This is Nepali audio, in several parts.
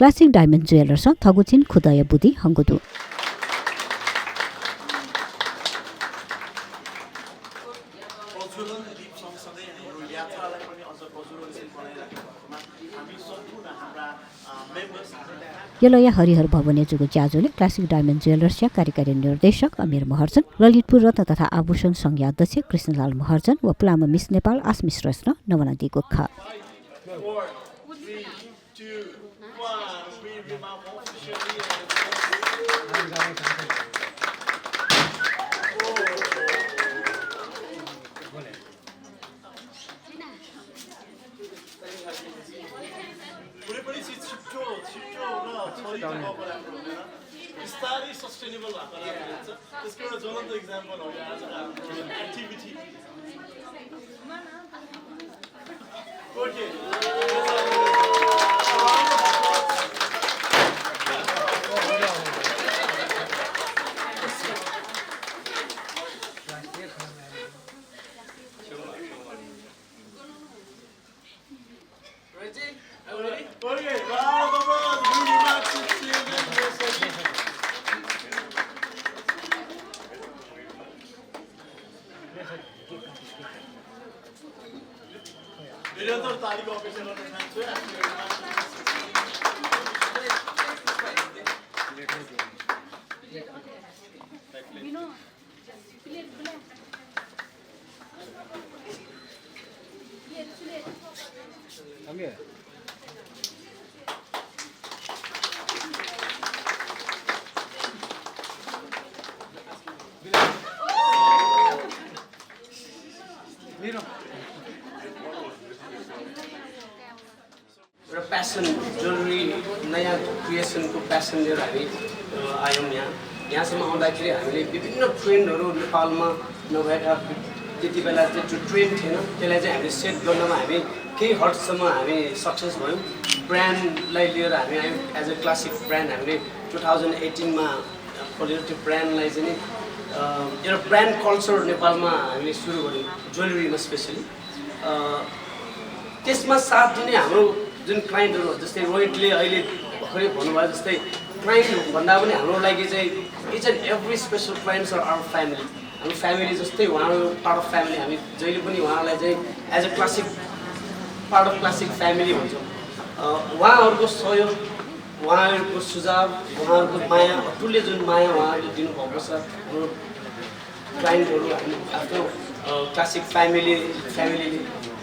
क्लासिक डायमन्ड ज्वेलर्स थगुचिन खुदय बुद्धि हंगुदु यलया हरिहर भवने जुगु ज्याजोले क्लासिक डायमन्ड ज्वेलर्सका कार्यकारी निर्देशक अमीर महर्जन, ललितपुर रत्न तथा आभूषण संघ अध्यक्ष कृष्णलाल महर्जन व पुलामा मिस नेपाल आसमिस रस्न नवनादी गोखा Study sustainable this kind of ज्वलन्त example हो आज Gatibidhi निरन्तर तालिमको अपेक्षा गर्न चाहन्छु एउटा प्यासन जरुरी नयाँ क्रिएसनको प्यासन लिएर हामी आयौँ यहाँसम्म आउँदाखेरि हामीले विभिन्न ट्रेन्डहरू नेपालमा नभएका त्यति बेला चाहिँ जो ट्रेन्ड थिएन त्यसलाई चाहिँ हामीले सेट गर्नमा हामी केही हदसम्म हामी सक्सेस भयौँ ब्रान्डलाई लिएर हामी आयौँ एज अ क्लासिक ब्रान्ड हामीले 2018मा खोलेर त्यो ब्रान्डलाई चाहिँ एउटा ब्रान्ड कल्चर नेपालमा हामीले सुरु गऱ्यौँ ज्वेलरीमा स्पेसली त्यसमा साथ दिने हाम्रो जुन क्लाइन्टहरू जस्तै रोहितले अहिले भर्खरै भन्नुभयो जस्तै क्लाइन्ट भन्दा पनि हाम्रो लागि चाहिँ each and every special clients are our family हाम्रो फ्यामिली जस्तै उहाँहरू पार्ट अफ फ्यामिली हामी जहिले पनि उहाँलाई चाहिँ as a classic part of classic family भन्छौँ उहाँहरूको सहयोग उहाँहरूको सुझाव उहाँहरूको माया अतुल्य जुन माया उहाँहरूले दिनुभएको छ हाम्रो क्लाइन्टहरू हामी आफ्नो क्लासिक फ्यामिलीले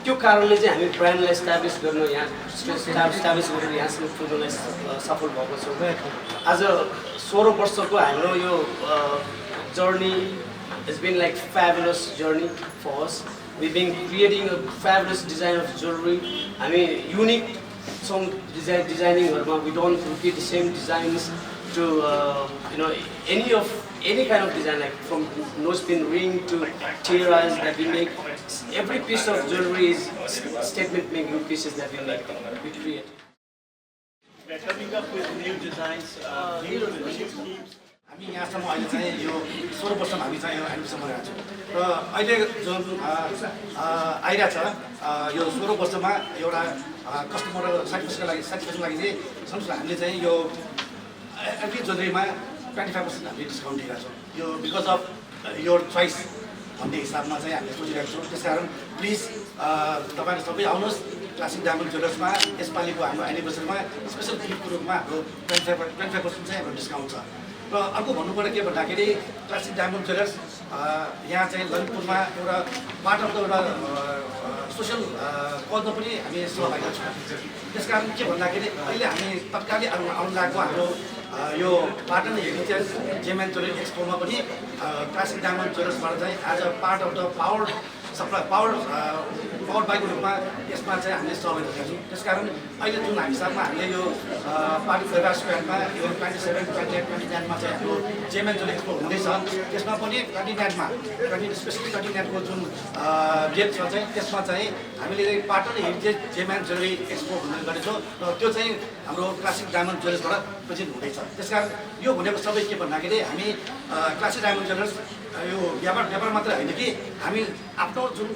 त्यो कारणले चाहिँ हामी ब्रान्डलाई इस्टाब्लिस गर्न यहाँ इस्टाब्लिस गरेर यहाँसम्म पुग्नलाई सफल भएको छौँ आज 16 वर्षको हाम्रो यो journey is been like fabulous journey for us we been creating a fabulous design of jewellery हामी युनिक छौँ डिजाइनिङहरूमा we don't repeat the same designs to any kind of design, like from nose pin ring to tiaras that we make. Every piece of jewelry is statement making pieces that we make, we create. We're coming up with new designs, new schemes. हामी यहाँसम्म अहिले चाहिँ यो 16 वर्षमा हामी चाहिँ हामीसम्म रहेको छौँ र अहिले जुन आइरहेको छ यो 16 वर्षमा एउटा कस्टमर सेटिस्फ्याक्सनको लागि चाहिँ समस्या हामीले चाहिँ यो एभ्री ज्वेलरीमा 25% हामीले डिस्काउन्ट दिइरहेको छौँ यो बिकज अफ योर चोइस भन्ने हिसाबमा चाहिँ हामीले सोचिरहेको छौँ त्यस कारण प्लिज तपाईँहरू सबै आउनुहोस् क्लासिक डायमन्ड ज्वेलर्समा यसपालिको हाम्रो एनिभर्सरीमा स्पेसल गिफ्टको रूपमा हाम्रो 25% चाहिँ हाम्रो डिस्काउन्ट छ र अर्को भन्नुपर्ने के भन्दाखेरि क्लासिक डायमन्ड ज्वेलर्स यहाँ चाहिँ ललितपुरमा एउटा पार्ट अफ द एउटा सोसियल कजमा पनि हामी सहभागी छौँ त्यस कारण के भन्दाखेरि अहिले हामी तत्कालै आउनु लागेको हाम्रो यो पाटन हेरिटेज जेमएन ज्वेलरी एक्सपोमा पनि क्लासिक डायमन्ड ज्वेलर्सबाट चाहिँ as a part of the power supply power बाइकको रूपमा यसमा चाहिँ हामीले सहभागी गरेका छौँ त्यस कारण अहिले जुन हिसाबमा हामीले यो पार्टी फेडरा स्क्वायरमा यो 27, 28, 29मा चाहिँ हाम्रो जेमएन ज्वेलरी एक्सपो हुँदैछ त्यसमा पनि 29मा स्पेसली 29को जुन डेट छ चाहिँ त्यसमा चाहिँ हामीले Patan heritage gem and jewellery expo हुने गरेछौँ र त्यो चाहिँ हाम्रो क्लासिक डायमन्ड ज्वेलर्सबाट प्रेजेन्ट हुँदैछ त्यस कारण यो भनेको सबै के भन्दाखेरि हामी क्लासिक डायमन्ड ज्वेलर्स यो व्यापार मात्रै होइन कि हामी आफ्नो जुन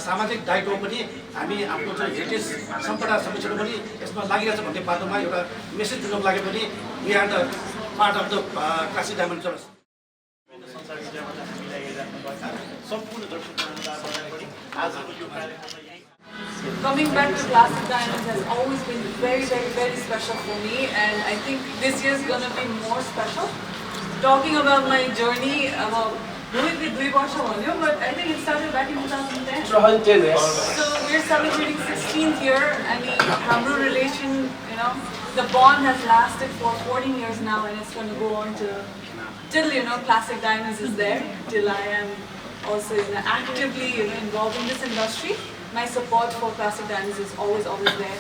सामाजिक दायित्व पनि हामी आफ्नो जुन हेरिटेज सम्पदा संरक्षण पनि यसमा लागिरहेछ भन्ने बाटोमा एउटा मेसेज दिनको लागि पनि we are the part of the classic diamond jewellers. संसार मिडियाबाट हामीलाई हेरिराख्नु भएको सम्पूर्ण दर्शक महानुभावहरूलाई पनि आजको यो कार्यक्रममा यही Coming back to Classic Diamonds has always been very, very, very special for me, and I think this year is going to be more special. Talking about my journey, but I think it started back in 2010. 2010, yes. So we're celebrating 16th year. I mean, Hamru relation, the bond has lasted for 14 years now, and it's going to go on till Classic Diamonds is there, till I am also actively involved in this industry. My support for Classic Diamonds is always there.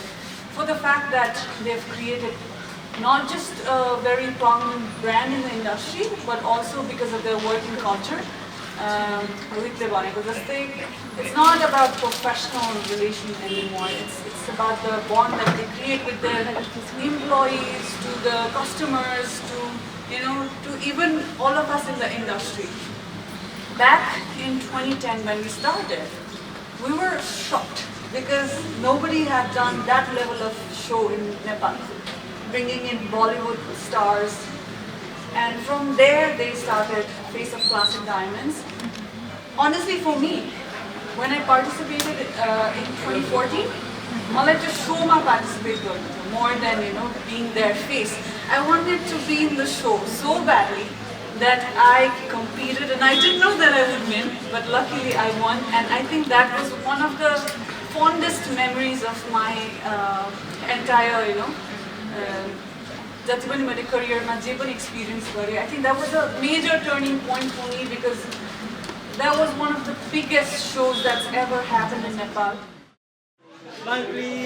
For the fact that they've created not just a very prominent brand in the industry, but also because of their working culture. It's not about professional relation anymore. It's about the bond that they create with their employees, to the customers, to even all of us in the industry. Back in 2010 when we started, we were shocked because nobody had done that level of show in Nepal, bringing in Bollywood stars. And from there they started Face of Classic Diamonds. Honestly, for me, when I participated in 2014, I like to show my participation more than being their face. I wanted to be in the show so badly that I competed, and I didn't know that I would win, but luckily I won, and I think that was one of the fondest memories of my entire, Gatibidhi career, my experience. I think that was a major turning point for me because that was one of the biggest shows that's ever happened in Nepal. Smile please.